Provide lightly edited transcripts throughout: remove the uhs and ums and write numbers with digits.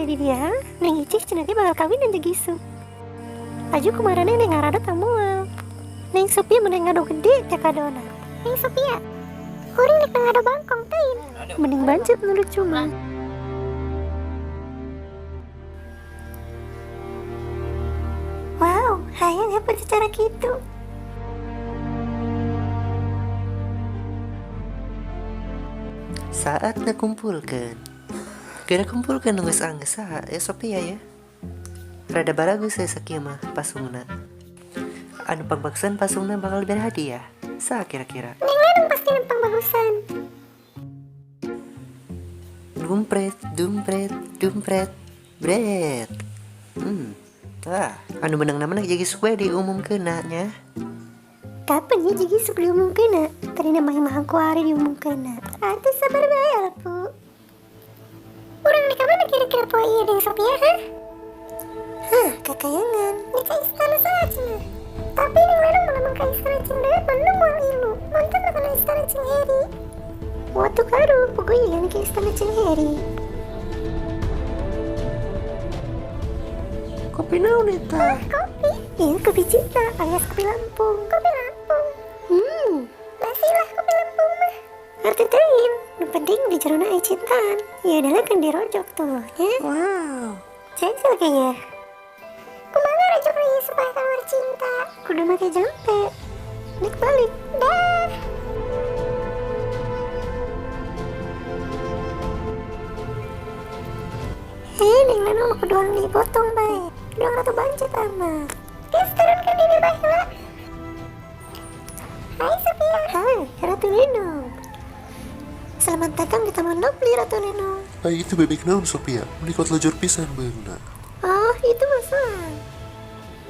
aya di dia? Neng Icih cenah ge bakal kawin jeung Gisuk. Aju kumarane neng ngarada tamual. Neng Sophia meneng ngado gede teh kadona. Neng Sophia, kuring rek ngado bangkong teuing. Mending bancet nu lucu mah. Wow, hayang hebat secara gitu. Saatnya kumpulkan. Kira kumpulkan geus anggeus saha ya Sophia ya. Rada baragus saya sakieu mah pasungna. Anu pangbagusan pasungna bakal diberi hadiah. Saha kira-kira? Neng Lenong pasti numpang bagusan. Dumpret, dumpret, dumpret, bret. Tah, anu menang namanya jadi suwe diumumkeun nya. Kapan ya jadi suwe diumumkeun? Tadi namanya mah kuari diumumkeun. Atuh sabar bae alpu. Urang di mana kira-kira poe ieu jeung Sophia, hah? Hah, kakayangan. Di ka istana saha cenah? Tapi Neng Lenong mah ka istana Cing Dayat mah nu moal ilu. Mantap lah kana istana Cing Heri. Waktu karu, pokoknya yang ke istana Cing Heri. Kopi naon eta? Ah, kopi. Iya, kopi cinta alias kopi Lampung. Kopi Lampung. Basi lah kopi Lampung mah. Arti teuing, nu penting di jerona aya cintaan. Ya adalah kan dirojok tuh, ya. Wow. Cecil kayaknya. Kumaha rojok lagi supaya keluar cinta? Kudu make jampe. Nek balik. Dah. Hei, Neng Lenong mah kudu dipotong bae. Doang ratu bancet amat. Guys, turunkan diri baheula. Hai Sophia. Hai, Ratu Lenong. Selamat datang di Taman Lovely, Ratu Lenong. Hai, itu bebek naon Sophia? Menikot lejur pisan beungna. Oh, itu masalah.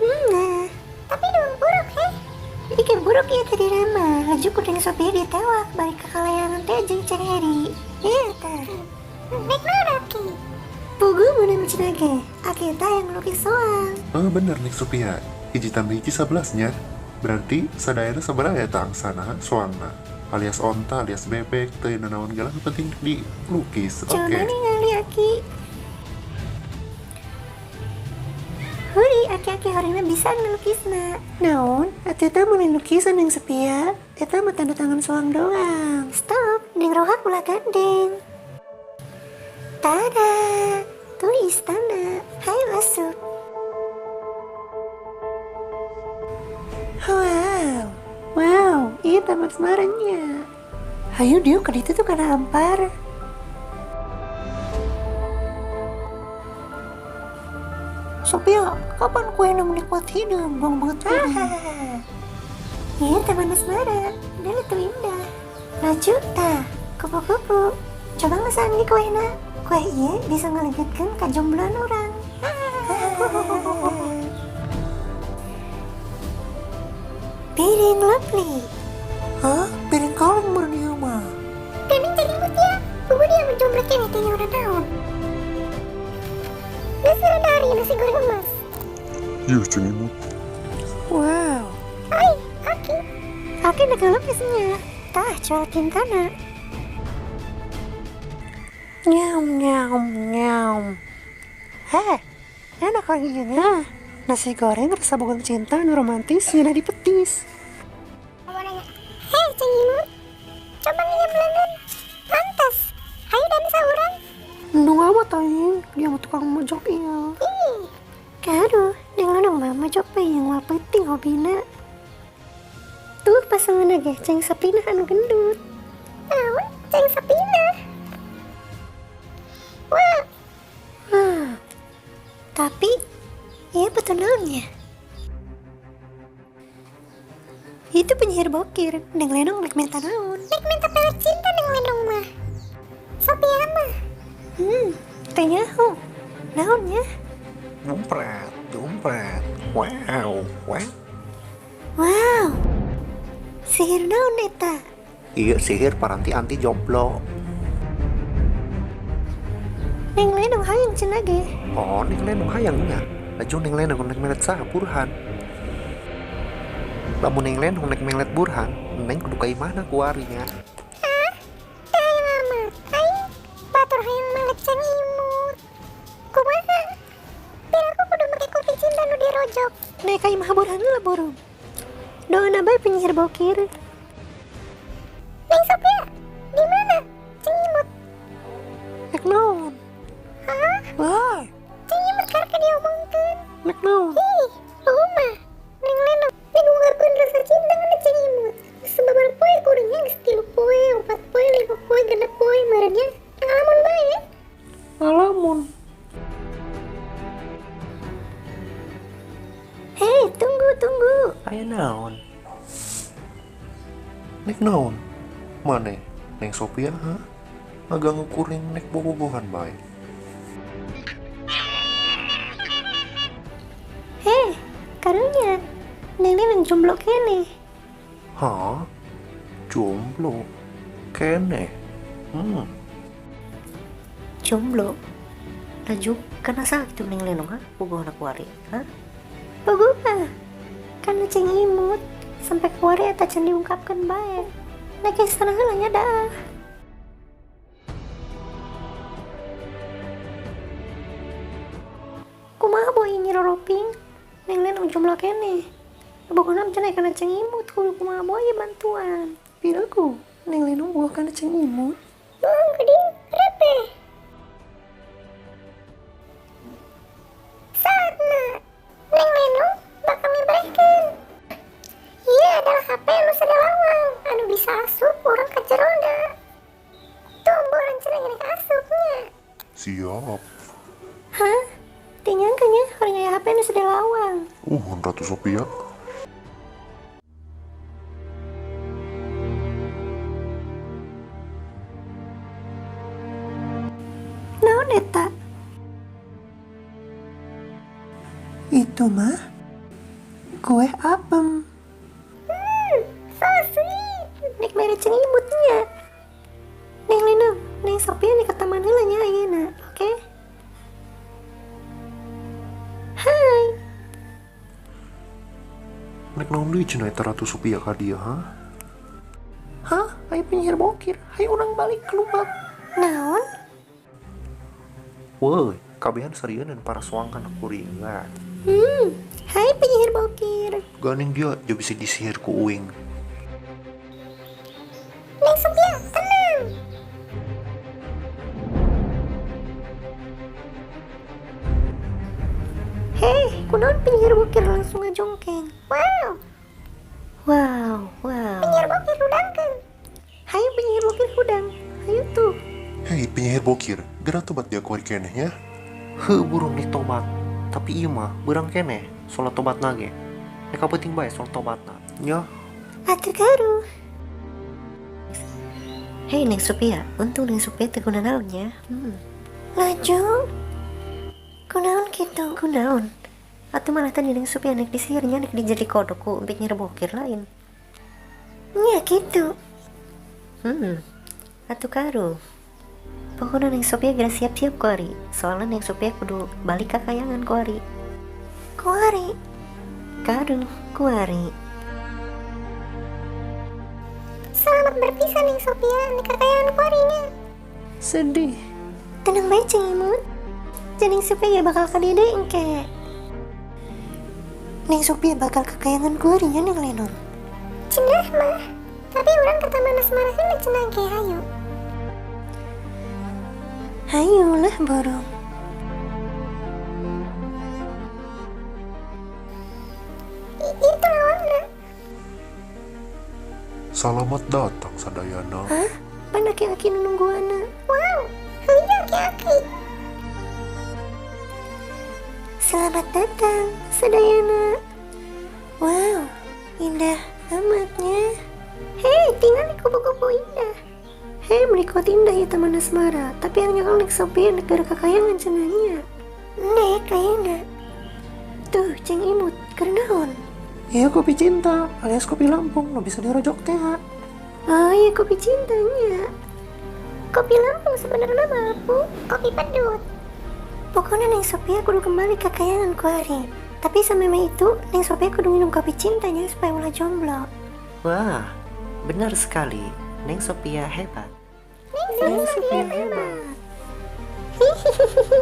Nah. Tapi doang buruk, heh. Ikan buruk ya tadi nama. Laju kuring Sophia ditewak balik ke kalayangan teh jeung Ceng Heri. Iya, tah. Nek naon aki? Pugu mun cenah ge. Aki eta yang ngelukis soang. Oh, bener nih Sophia. Hiji tambah hiji 11 nya. Berarti sadayana sabaraha eta angsana soangna. Alias onta, alias bebek, teu nanaon gelah nu penting dilukis. Coba Oke. ningali aki. Huri, aki-aki horengna bisa ngelukisna. Naon? Atuh eta mah lain lukisan yang Sophia. Eta mah tanda tangan soang doang. Stop, neng rohak ulah gandeng. Tada, tuh istana. Hayo asup. Wow. Wow, iya taman semarangnya. Hayu dieu ka ditu tuh kana ampar. Sophia, kapan kue nu menikmat hidup? Buang banget tadi. Iya, Taman Asmara. Dan itu indah. Laju, tah, kupu-kupu. Coba ngesaan di kuena. Kue iya bisa ngelegitkan kajombloan orang. Piring lovely. Hah? Piring kaleng meureun ieu mah. Piring jadi mutia. Bubu dia menjomblokeun teh nya urang naon. Nasi dari nasi goreng emas. Yuh, Ceng Imut. Wow. Hai, Aki. Aki udah ngelukisnya. Tah, jual kintana. Nyam nyam nyam. Heh, enak lagi nya. Nasi goreng rasa bukan cinta nu romantis ngeunah di petis. Hei, Ceng Imut. Coba nginyam lengan. Pantas. Hayu dansa urang. Nung amat aing, dia mah tukang mojok iya. Ih. Kaduh, neng lenong mah mojok bae yang moal penting hobina. Tuh pasangan ge Ceng Sapina anu gendut. Naon Ceng Sapina? Wah. Tapi iya betul naonnya. Itu penyihir bokir, Neng Lenong nek minta naon. Nek minta pelek cinta Neng Lenong mah. Sophia mah. Teh nyaho. Naonnya? Dompet, dompet. Wow, wow. Wow. Sihir naon eta? Iya sihir paranti anti jomblo. Neng Lenong hayang cenah ge. Oh, Neng Lenong hayang nya. Laju Neng Lenong nek melet saha Burhan. Lamun Neng Lenong nek melet Burhan, Neng kudu ka imahna kuari nya. Hah? Teu hayang amat. Aing batur hayang melet Ceng Imut. Kumaha Naik ka imah burhan lah burung. Doana bae penyihir bokir. Neng Sophia, di mana? Ceng Imut. Nek naon? Hah? Wah. Ceng Imut karek diomongkeun. Nek naon? Ih, mah. Neng Lenong, ningungkeun rasa cinta kana Ceng Imut. Sababaraha poe kuringnya geus 3 poe, 4 poe, 5 poe, 6 poe meureun nya. Ngalamun bae. Ngalamun. Hei, tunggu, tunggu. Aya naon? Nek naon? Maneh, Neng Sophia, ha? Ngaganggu kuring nek bobogohan bae. Hei, karunya. Neng Lenong jomblo keneh. Hah? Jomblo? Keneh? Jomblo? Laju, kana sakit Neng Lenong, ha? Bogohan kuari, ha? Bogoh mah, kana Ceng Imut. Sampai kuari eta can diungkapkeun bae. Nek istana heula nya dah. Kumaha boy nyi roroping? Neng Lenong jomblo keneh. Bogohna cenah kana Ceng Imut, kudu kumaha boy bantuan. Piraku, Neng Lenong bogoh kana Ceng Imut. Bohong geuning, repeh. Saatna Neng Lenong bakal ngebrehkeun. Ieu adalah HP anu sadalawang, anu bisa asup urang ka jerona. Tumbuh rencana rek asupnya. Siap. Hah? Teu nyangka nya urang aya HP anu sadalawang. Ratu Sophia. Naon eta? Itu mah kue apem. So sweet. Nek mere Ceng Imutnya. Neng Lenong, Neng Sophia nek ka taman heula nya ayeuna, oke? Hai. Nek naon deui cenah eta Ratu Sophia ka dieu, ha? Hah? Aya penyihir bokir. Hayu urang balik ke lumpat. Naon? Woi, kabehan sarieun para soang kana kuring lah. Hai penyihir bokir. Ganing dia dia bisa disihir ku uing. Neng Sophia, tenang. Hei, kunaon penyihir bokir langsung ngajongkeng. Wow. Wow, wow. Penyihir bokir hudangkeun. Hayu penyihir bokir hudang. Hayu tuh. Hei, penyihir bokir, geura tobat dia kuari keneh nya. Heuh burung nih tobat. Tapi ieu mah beurang keneh soal tobatna ge. Nek penting bae soal tobatna. Nya. Atuh karu. Hei Neng Sophia, untung Neng Sophia teu guna naon nya. Laju. Kunaon kitu? Kunaon? Atuh malah tadi Neng Sophia nek disihirnya nek dijadi kodok ku penyihir bokir lain. Nya kitu. Atuh karu. Pokoknya Neng Sophia geura siap-siap kuari. Soalnya Neng Sophia kudu balik ka kayangan kuari. Kuari? Karu, kuari. Selamat berpisah Neng Sophia, nek ka kayangan kuarinya. Sedih. Tenang bae Ceng Imut. Neng Sophia bakal ka dieu deui engke. Neng Sophia bakal ke kayangan kuarinya Neng Lenong. Cenah mah. Tapi urang ke Taman Asmara heula cenah ge hayu. Hayulah burung. Itu lawangna. Selamat datang sadayana. Hah? Pan aki-aki nu nungguanna. Wow, hayu aki-aki. Selamat datang sadayana. Wow, indah amatnya. Hei, tinggal di kupu-kupu indah. Hei, menikot indah ya Taman Asmara. Tapi yang nyokong Nek Sophia negara kekayangan cenahnya. Nek, kayaknya. Tuh, Ceng Imut, kerenaon. Iya kopi cinta, alias kopi Lampung, lo bisa dirojok teh. Oh iya kopi cintanya. Kopi Lampung sebenarnya mah aku, kopi pedut. Pokoknya Neng Sophia kudu kembali ke kayangan kuari. Tapi sampai itu, Neng Sophia kudu minum kopi cintanya supaya ulah jomblo. Wah, benar sekali. Neng Sophia hebat. Neng Sophia hebat. Hihihihi.